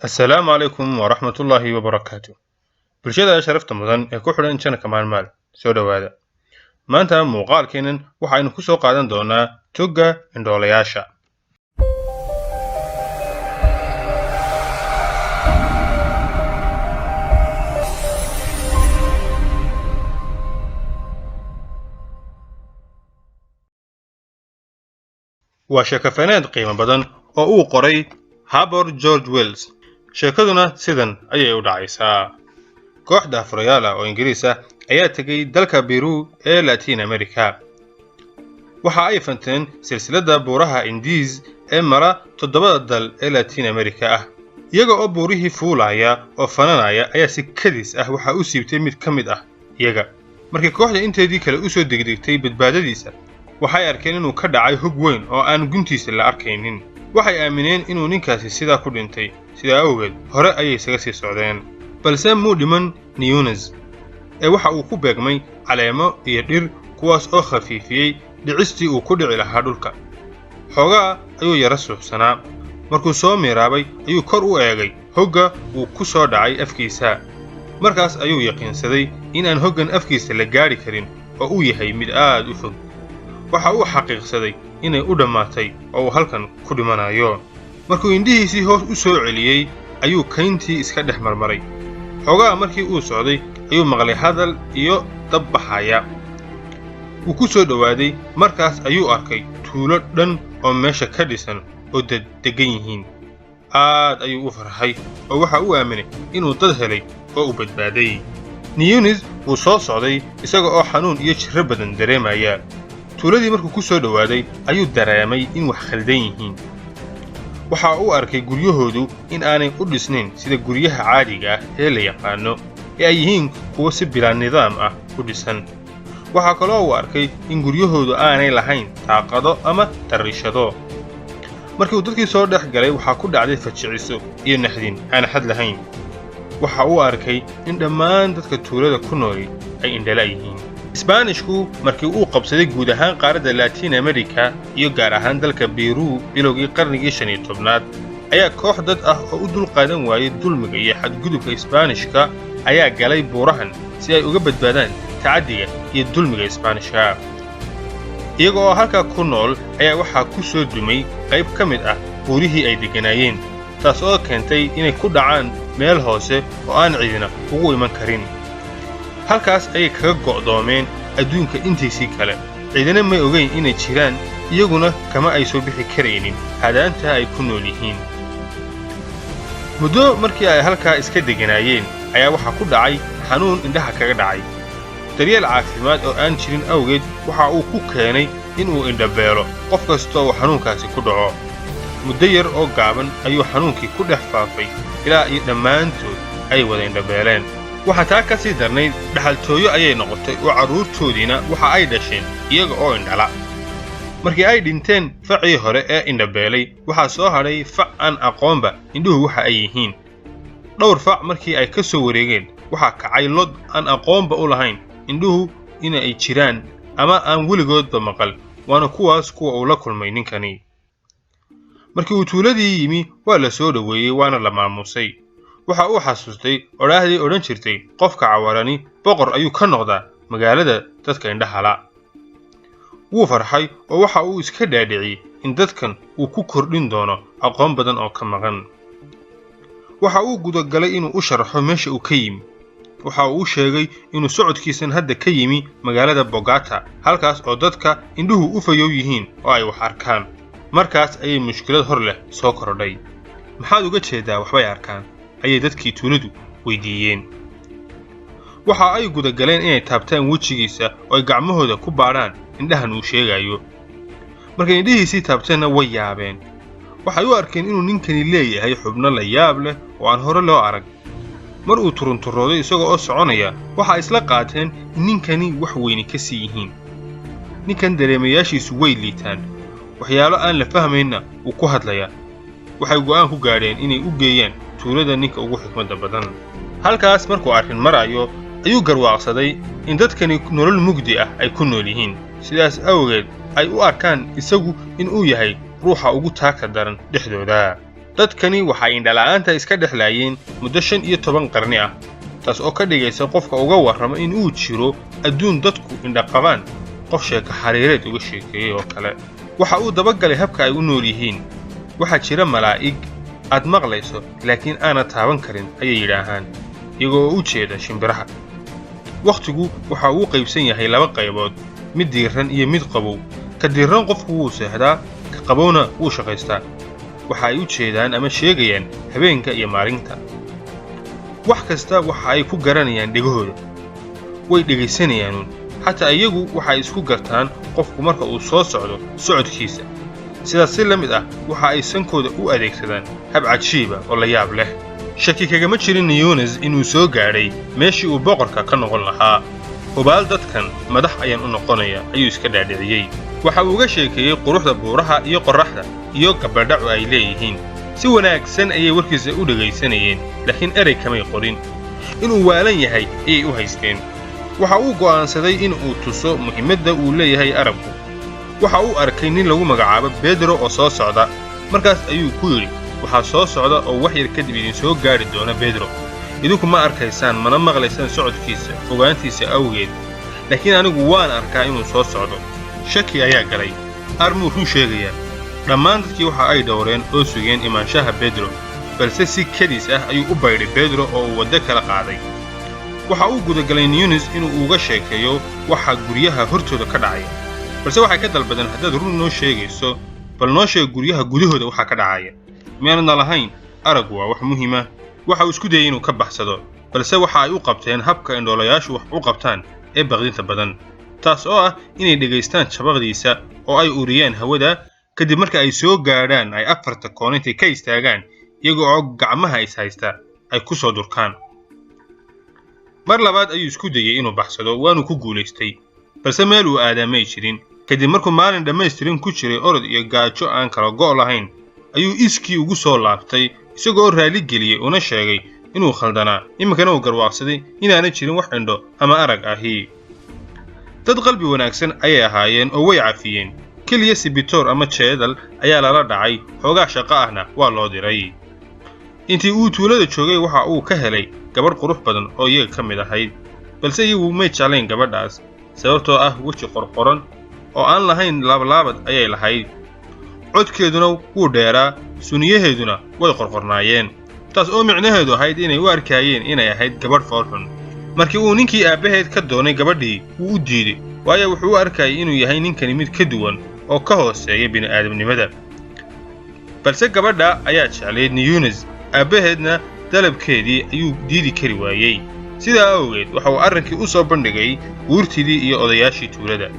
Assalaamu calaykum waraxmatullaahi wabarakaatu. Bulshada sharafta mudan ee ku xidhan channelka Maalmaal, soo dhowaada. Maanta muuqaalkeennan waxaynu ku soo qaadan doonaa togga indhoolayaasha. Waa sheekafaneed qiimo badan oo uu qoray Herbert George Wells. Sheekaduna sidan ayay u dhacaysaa. Koox daahfurayaal ah oo Ingiriis ah ayaa tegay dalka Peru ee Latin America. Waxa ay fanteen silsiladda buuraha Indiis ee mara toddobada dal ee Latin America ah. Iyaga oo buurihii fuulaya oo fananaya ayaa si kadis ah waxa u siibtay mid ka mid ah iyaga. Markii kooxda inteedii kale u soo degdegtay badbaadadiisa, waxay arkeen inuu ka dhacay hog weyn oo aan guntiisa la arkaynin. Waxay aamineen inuu ninkaasi sidaa ku dhintay, sidaa awgeed hore ayay isaga sii socdeen. Balse muu dhiman Nunez ee waxa uu ku beegmay caleemo iyo dhir, kuwaas oo khafiifiyey dhicistii uu ku dhici lahaa dhulka. Xoogaa ayuu yara suuxsanaa. Markuu soo miiraabay ayuu kor u eegay hogga uu ku soo dhacay afkiisa. Markaas ayuu yaqiinsaday in aan hoggan afkiisa la gaadhi karin oo uu yahay mid aad u fog. Waxa uu xaqiiqsaday inay u dhammaatay oo uu halkan ku dhimanayo. Markuu indhihiisii hoos u soo celiyey ayuu kayntii iska dhex marmaray. Xoogaa markii uu socday ayuu maqlay hadal iyo dab baxaya. Wuu ku soo dhowaaday, markaas ayuu arkay tuulo dhan oo meesha ka dhisan oo dad deggan yihiin. Aad ayuu u farxay oo waxa uu aaminay inuu dad helay oo uu badbaaday. Nunez wuu soo socday isaga oo xanuun iyo jirro badan dareemaya. Tuuladii markuu ku soo dhowaaday ayuu dareemay in wax khaldan yihiin. Waxa uu arkay guryahoodu in aanay u dhisnayn sida guryaha caadiga ah ee la yaqaano, ee ay yihiin kuwo si bilaa nidaam ah u dhisan. Waxaa kaloo uu arkay in guryahoodu aanay lahayn daaqado ama dariishado. Markii uu dadkii soo dhex galay waxaa ku dhacday fajiciso iyo naxdin aan xad lahayn. Waxa uu arkay in dhammaan dadka tuulada ku nooli ay indhala yihiin. Isbaanishku markii uu qabsaday guud ahaan qaaradda Latin America iyo gaar ahaan dalka Peru bilowgii qarnigii 15aad, ayaa koox dad ah oo u dulqaadan waayey dulmiga iyo xadgudubka Isbaanishka ayaa galay buurahan si ay uga badbaadaan tacaddiga iyo dulmiga Isbaanishka. Iyaga oo halkaa ku nool ayaa waxaa ku soo dumay qayb ka mid ah buurihii ay degganaayeen, taas oo keentay inay ku dhacaan meel hoose oo aan cidina ugu iman karin. Halkaas ayay kaga go'doomeen adduunka intiisii kale. Cidina may ogayn inay jiraan, iyaguna kama ay soo bixi karaynin hadaanta ay ku nool yihiin. Muddo markii ay halkaa iska degganaayeen ayaa waxaa ku dhacay xanuun indhaha kaga dhacay. Daryeel caafimaad oo aan jirin awgeed waxa uu ku keenay inuu indhabeelo qof kasta oo xanuunkaasi ku dhaco. Muddo yar oo gaaban ayuu xanuunkii ku dhex faafay ilaa iyo dhammaantood ay wada indhabeeleen. Waxaa taa ka sii darnayd, dhaxaltooyo ayay noqotay oo carruurtoodiina waxa ay dhasheen iyaga oo indhala. Markii ay dhinteen facii hore ee indhabeelay, waxaa soo hadhay fac aan aqoonba indhuhu waxa ay yihiin. Dhowr fac markii ay ka soo wareegeen waxaa kacay lod aan aqoonba u lahayn indhuhu in ay jiraan ama aan weligoodba maqal, waana kuwaas kuwa uu la kulmay ninkani. Markii uu tuuladii yimi waa la soo dhoweeyey waana la maamuusay. Waxa uu xasuustay odhaahdii odhan jirtay qofka cawarani boqor ayuu ka noqdaa magaalada dadka indhaha la. Wuu farxay oo waxa uu iska dhaadhiciyey in dadkan uu ku kordhin doono aqoon badan oo ka maqan. Waxa uu gudagalay inuu u sharaxo meesha uu ka yimi. Waxa uu u sheegay inuu socodkiisan hadda ka yimi magaalada Bogota, halkaas oo dadka indhuhu u fayow yihiin oo ay wax arkaan. Markaas ayay mushkilad hor leh soo korodhay. Maxaad uga jeedaa waxbay arkaan? Ayay dadkii tuuladu weydiiyeen. Waxa ay gudagaleen inay taabtaan wejigiisa oo ay gacmahooda ku baadhaan indhahan uu sheegayo. Markay indhihiisii taabteenna way yaabeen. Waxay u arkeen inuu ninkani leeyahay xubno la yaab leh oo aan hore loo arag. Mar uu turunturooday isaga oo soconaya, waxa isla qaateen in ninkani wax weyni ka sii yihiin. Ninkan dareemayaashiisu way liitaan, waxyaalo aan la fahmaynna wuu ku hadlayaa. Waxay go'aan ku gaadheen inay u geeyaan tuulada ninka ugu xikmadda badan. Halkaas markuu arrin marayo ayuu garwaaqsaday in dadkani nolol mugdi ah ay ku nool yihiin, sidaas awgeed ay u arkaan isagu in uu yahay ruuxa ugu taagta daran dhexdooda. Dadkani waxay indhala'aanta iska dhexlaayeen muddo 15 qarni ah, taas oo ka dhigaysa qofka uga warrama in uu jiro adduun dadku indhaqabaan qof sheeko xariireed uga sheekeeyey oo kale. Waxa uu dabagalay habka ay u nool yihiin. Waxaa jira malaa'ig aad maqlayso laakiin aanad taaban karin, ayay yidhaahaan, iyagoo u jeeda shimbiraha. Wakhtigu waxa uu qaybsan yahay laba qaybood, mid diiran iyo mid qabow. Ka diiran qofku wuu seexdaa, ka qabowna wuu shaqaystaa. Waxa ay u jeedaan ama sheegayaan habeenka iyo maalinta. Wax kasta waxa ay ku garanayaan dhegahooda, way dhegaysanayaanuun. Xataa iyagu waxay isku gartaan qofku marka uu soo socdo socodkiisa. Sidaas si la mid ah waxa ay sankooda u adeegsadaan hab cajiiba oo la yaab leh. Shaki kagama jirin Nunez inuu soo gaadhay meeshii uu boqorka ka noqon lahaa. Hubaal dadkan madax ayaan u noqonaya, ayuu iska dhaadhiciyey. Waxa uu uga sheekeeyey quruxda buuraha iyo qorraxda iyo gabadhacu ay leeyihiin. Si wanaagsan ayay warkiisa u dhegaysanayeen, laakiin erey kamay qorin. Inuu waalan yahay ayay u haysteen. Waxa uu go'aansaday in uu tuso muhiimadda uu leeyahay araggu. Waxa uu arkay nin lagu magacaabo Bedro oo soo socda. Markaas ayuu ku yidhi, waxaa soo socda oo wax yar kadib idin soo gaadhi doona Bedro. Idinku ma arkaysaan mana maqlaysaan socodkiisa fogaantiisa awgeed, laakiin anigu waan arkaa inuu soo socdo. Shaki ayaa galay. Armuu run sheegayaa. Dhammaan dadkii waxa ay dhowreen oo sugeen imaanshaha Bedro, balse si kadis ah ayuu u baydhay Bedro oo uu waddo kala qaaday. Waxa uu gudagalay Nunez inuu uga sheekeeyo waxa guryaha hortooda ka dhacaya, balse waxay ka dalbadeen, haddaad run noo sheegayso, bal noo sheeg guryaha gudahooda waxa ka dhacaya. Miyaanadna lahayn araggu waa wax muhiima? Waxa uu isku dayey inuu ka baxsado, balse waxa ay u qabteen habka indhoolayaashu wax u qabtaan ee baqdinta badan, taas oo ah inay dhegaystaan jabaqdiisa oo ay uriyaan hawada. Kadib marka ay soo gaadhaan ay afarta koon intay ka istaagaan, iyaga oo gacmaha is haysta ay ku soo durkaan. Mar labaad ayuu isku dayey inuu baxsado, waanu ku guulaystay, balse meel uu aadaa may jirin. Kadib markuu maalin dhammaystirin ku jiray orod iyo gaajo aan kala go' lahayn, ayuu iskii ugu soo laabtay isagoo raali geliyey una sheegay inuu khaldanaa, iminkana uu garwaaqsaday inaanay jirin wax indho ama arag ahi. Dad qalbi wanaagsan ayay ahaayeen oo way cafiyeen. Keliya sibitoor ama jeedal ayaa lala dhacay, xoogaa shaqo ahna waa loo diray. Intii uu tuulada joogay waxa uu ka helay gabadh qurux badan oo iyaga ka mid ahayd, balse iyagu may jeclayn gabadhaas, sababtoo ah weji qorqoran oo aan lahayn laablaabad ayay lahayd, codkeeduna wuu dheeraa, suniyaheeduna way qorqornaayeen, taas oo micnaheedu ahayd inay u arkaayeen inay ahayd gabadh foolxun. Markii uu ninkii aabbaheed ka doonay gabadhii, wuu u diiday, waayo wuxuu u arkayay inuu yahay ninkani mid ka duwan oo ka hooseeya bini'aadamnimada. Balse gabadha ayaa jeclayd Nunez, aabbaheedna dalabkeedii ayuu diidi kari waayey. Sidaa awgeed waxa uu arrinkii u soo bandhigay guurtidii iyo odayaashii tuulada.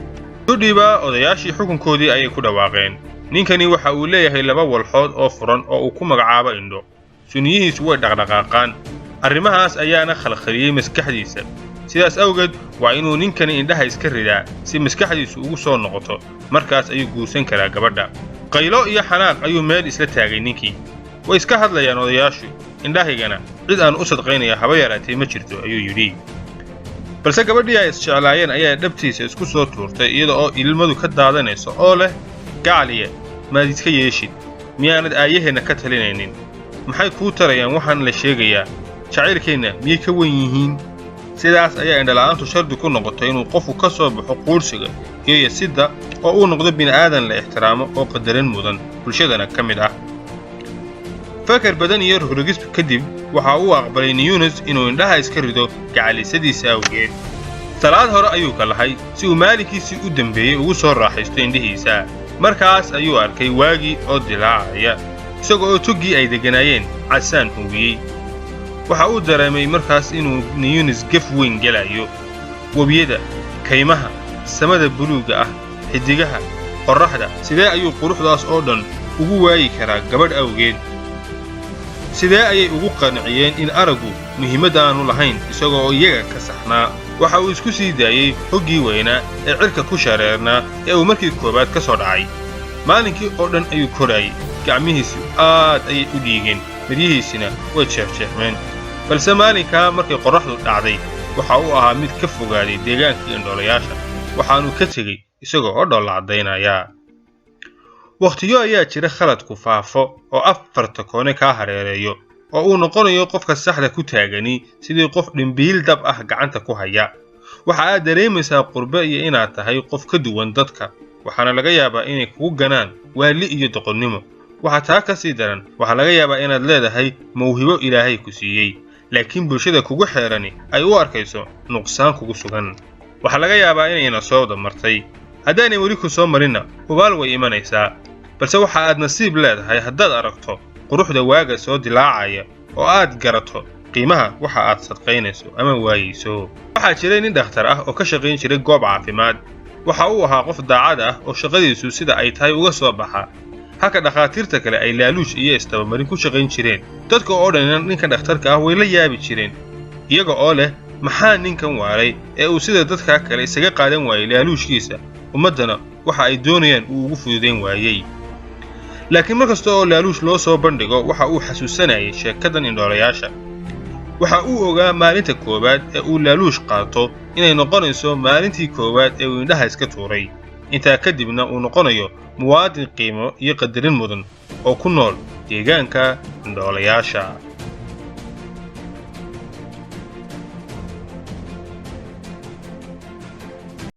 Sudhiiba odayaashii xukunkoodii ayay ku dhawaaqeen. Ninkani waxa uu leeyahay laba walxood oo furan oo uu ku magacaabo indho. Suniyihiisu way dhaqdhaqaaqaan, arrimahaas ayaana khalkhaliyey maskaxdiisa. Sidaas awgeed waa inuu ninkani indhaha iska ridaa si maskaxdiisu ugu soo noqoto, markaas ayuu guursan karaa gabadha. Qaylo iyo xanaaq ayuu meel isla taagay ninkii. Way iska hadlayaan odayaashu, indhahaygana cid aan u sadqaynaya haba yaraatee ma jirto, ayuu yidhi. Balse gabadhii ay isjeclaayeen ayaa dhabtiisa isku soo tuurtay iyada oo ilmadu ka daadanayso oo leh, gacaliye, maad iska yeeshid? Miyaanad aayaheenna ka talinaynin? Maxay kuu tarayaan waxaan la sheegayaa? Jacaylkeenna miyay ka wen yihiin? Sidaas ayaa indhala'aantu shardi ku noqotay inuu qofku ka soo baxo quursiga iyo yasidda oo uu noqdo bini'aadan la ixtiraamo oo qadarin mudan, bulshadana ka mid ah. Fakar badan iyo rogrogis kadib waxa uu aqbalay Nunez inuu indhaha iska rido gacalisadiisa awgeed. Salaad hore ayuu ka lahay si uu maalinkiisii u dambeeyey ugu soo raaxaysto indhihiisa. Markaas ayuu arkay waagii oo dilaacaya, isaga oo toggii ay degganaayeen casaan huwiyey. Waxa uu dareemay markaas inuu Nunez gaf weyn gelayo. Webiyada, kaymaha, samada buluugga ah, xiddigaha, qorraxda, sidee ayuu quruxdaas oo dhan ugu waayi karaa gabadh awgeed? Sidee ayay ugu qanciyeen in araggu muhiimad aanu lahayn isaga oo iyaga ka saxnaa? Waxa uu isku sii daayey hoggii weynaa ee cirka ku shareernaa ee uu markii koowaad ka soo dhacay. Maalinkii oo dhan ayuu koraayey, gacmihiisu aad ayay u dhiigeen, midyihiisina way jeexjeexmeen. Balse maalinkaa markay qorraxdu dhacday waxa uu ahaa mid ka fogaaday deegaankii indhoolayaasha, waxaanuu ka tegey isagoo oo dhoolla caddaynaya. Wakhtiyo ayaa jira khaladku faafo oo afarta koone kaa hareereeyo, oo uu noqonayo qofka saxda ku taagani sidii qof dhimbiil dab ah gacanta ku haya. Waxa aad dareemaysaa qurbe iyo inaad tahay qof ka duwan dadka, waxaana laga yaabaa inay kugu ganaan waali iyo doqonnimo. Waxaa taa ka sii daran, waxaa laga yaabaa inaad leedahay mawhibo Ilaahay ku siiyey, laakiin bulshada kugu xeerani ay u arkayso nuqsaan kugu sugan. Waxaa laga yaabaa inayna soo damartay. Haddaanay weli ku soo marinna, hubaal way imanaysaa. Balse waxa aad nasiib leedahay haddaad aragto quruxda waaga soo dilaacaya oo aad garato qiimaha waxa aad sadqaynayso ama waayeyso. Waxaa jiray nin dhakhtar ah oo ka shaqayn jiray goob caafimaad. Waxa uu ahaa qof daacad ah oo shaqadiisu sida ay tahay uga soo baxa, halka dhakhaatiirta kale ay laaluush iyo isdabamarin ku shaqayn jireen. Dadka oo dhanina ninkan dhakhtarka ah way la yaabi jireen, iyaga oo leh, "Maxaa ninkan waaray ee uu sida dadka kale isaga qaadan waayey laaluushkiisa, ummaddana waxa ay doonayaan uu ugu fududayn waayey?" Laakiin mar kasta oo laaluush loo soo bandhigo, waxa uu xasuusanayay sheekadan indhoolayaasha. Waxa uu ogaa maalinta koowaad ee uu laaluush qaato inay noqonayso maalintii koowaad ee uu indhaha iska tuuray, intaa kadibna uu noqonayo muwaadin qiimo iyo qadarin mudan oo ku nool deegaanka indhoolayaasha.